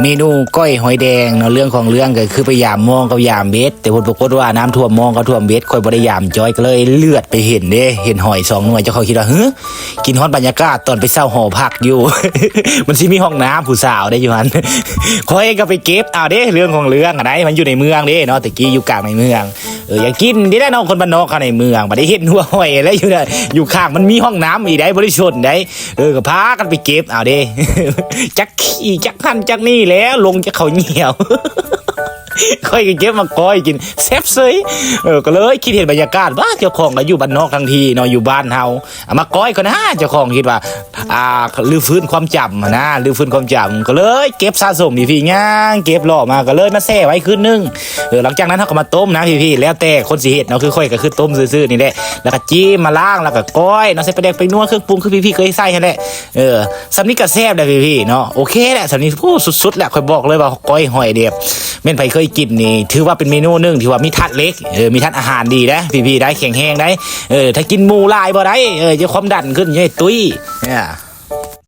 ເມນູກ້ອຍຫອຍແດງເນາະ. ເລື່ອງຂອງເລື່ອງກໍຄືໄປຢາມມອງກັບຢາມເບັດ ແຕ່ຜົນປາກົດວ່ານ້ຳຖ້ວມມອງກັບຖ້ວມເບັດ ຂ້ອຍບໍ່ໄດ້ຢາມຈ້ອຍ ກໍເລີຍເລືອດໄປເຫັນເດ້ ເຫັນຫອຍສອງໜ່ວຍ. ເຈົ້າຂ້ອຍຄິດວ່າ ຫື ຄິດຮອດບັນຍາກາດຕອນໄປເຊົ່າຫໍພັກຢູ່ ມັນຊິມີຫ້ອງນ້ຳຜູ້ສາວໄດ້ຢູ່ຫັ້ນ ຂ້ອຍກໍໄປເກັບເອົາເດ້. ເລື່ອງຂອງເລື່ອງຫັ້ນໃດ໋ ມັນຢູ່ໃນເມືອງເດ້ເນາະ ແຕ່ກີ້ຢູ່ກາງໃນເມືອງ. ເອີ ຢາກກິນເດ້ແຫຼະເນາະ ຄົນບ້ານນອກເຮົາໃນເມືອງ ບັດໄດ້ເຫັນຫົວຫອຍແລ້ວຢູ່ ຢູ່ຂ້າງມັນມີຫ້ອງນ້ຳອີກໄດ໋ ບໍ່ໄດ້ຊົນໄດ໋. ເອີ ກໍພາກັນໄປເກັບເອົາເດ້ ຈັກຂີ້ຈັກຫັ້ນຈັກນີ້ແລ້ວ ລົງຈາກເຂົ້າໜຽວ ຂ້ອຍກໍເກັບມາກ້ອຍກິນແຊບເສີຍ. ເອີ ກໍເລີຍຄິດເຫັນບັນຍາກາດວ່າ ເຈົ້າຂອງກໍຢູ່ບ້ານນອກທັງທີເນາະ ຢູ່ບ້ານເຮົາ ເອົາມາກ້ອຍກ່ອນນາ. ເຈົ້າຂອງຄິດວ່າ ອ່າ ຮື້ຟື້ນຄວາມຈຳຫັ້ນນາ ຮື້ຟື້ນຄວາມຈຳ ກໍເລີຍເກັບສະສົມພີ່ໆ ຍ່າງເກັບເລາະມາ ກໍເລີຍມາແຊ່ໄວ້ຄືນໜຶ່ງ. ເອີ ຫຼັງຈາກນັ້ນເຮົາກໍມາຕົ້ມນະພີ່ໆ ແລ້ວແຕ່ຄົນຊິເຮັດເນາະ ຄືຂ້ອຍກໍຄືຕົ້ມຊື່ໆນີ້ແຫຼະ ແລ້ວກໍຈີ່ມາລ້າງ ແລ້ວກໍກ້ອຍເນາະ ໃສ່ປາແດກ ແປງນົວ ເຄື່ອງປຸງ ຄືພີ່ໆເຄີຍໃສ່ຫັ້ນແຫຼະ. ເອີ ສ່ຳນີ້ກໍແຊບແລ້ວພີ່ໆເນາະ ໂອເຄແຫຼະ ສ່ຳນີ້ ໂອ້ ສຸດໆແຫຼະ. ຂ້ອຍບອກເລີຍວ່າກ້ອຍຫອຍແດງ ແມ່ນໃຜເຄີຍກິນນີ້ ຖືວ່າເປັນເມນູໜຶ່ງທີ່ວ່າມີທາດເຫຼັກ ເອີ ມີທາດອາຫານດີເດ້ພີ່ໆ ໄດ້ແຂງແຮງໄດ້. ເອີ ຖ້າກິນໝູຫຼາຍບໍ່ໄດ້ ເອີ ຈະຄວາມດັນຂຶ້ນ ຈະຕຸ້ຍ ເອີ.